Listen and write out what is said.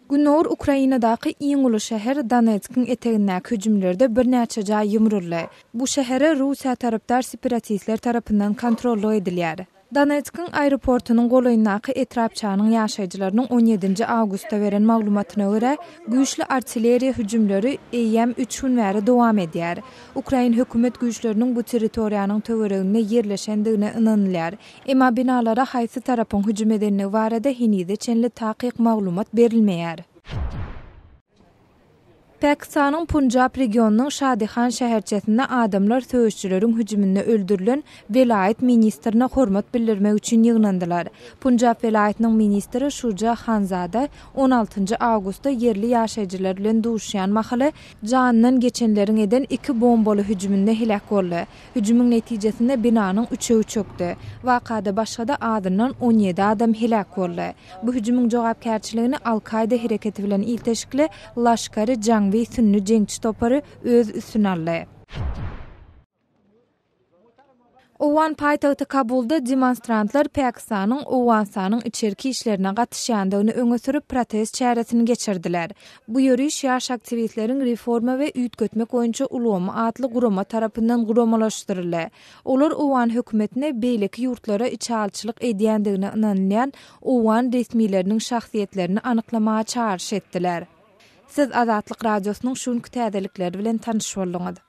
Gündogar Ukrainadaky iň uly şäher Donetskiň etegindäki hüjümlerde birnäçe jaý ýumruldy. Bu şähere Russiýa tarapdar separatistler tarapyndan kontrollyk edilýär. Donetskiň aeroportunyň golaýyndaky etrapçanyň ýaşaýjylarynyň on ýedinji awgustda beren maglumatyna görä, güýçli artilleriýa hüjümleri eýýäm üç gün bäri dowam edýär. Ukrain hökümet güýçleriniň bu territoriýanyň töwereginde ýerleşendigine ynanylýar. Emma binalara haýsy tarapyň hüjüm edenligi barada henize çenli takyk maglumat berilmeýär. Pakistanyň Punjab regionynyň Şadihan şäherçesinde adamlar söweşijileriň hüjüminde öldürilen welaýat ministrine hormat bildirmek üçin ýygnandylar. Punjab welaýatynyň ministri Şuja Hanzada on altynjy awgustda ýerli ýaşaýjylar bilen duşuşýan mahaly janyndan geçenleriň eden iki bombaly hüjüminde heläk boldy. Hüjümiň netijesinde binanyň üçegi çökdi. Wakada başga-da azyndan 17 adam heläk boldy. Bu hüjümiň jogapkärçiligini Al-Kaýda hereketi bilen ilteşikli Laşkar-i Jangwi sünni jeňçi topary öz üstüne aldy. Owgan paýtagty Kabulda demonstrantlar Pakistanyň Owganystanyň içerki işlerine gatyşýandygyny öňe sürüp protest çäresini geçirdiler. Bu ýöriş ýaş aktiwistleriň Reforma we üýtgetmek boýunça ulgamy atly gurama tarapyndan guramalaşdyryldy. Olar owgan hökümetine beýleki ýurtlara içalyçylyk edýändigine ynanylýan owgan resmileriniň şahsyýetlerini anyklamaga çagyryş etdiler. Siz Azatlyk Radiosynyň şu günki täzelikleri bilen tanyş bolduňyz.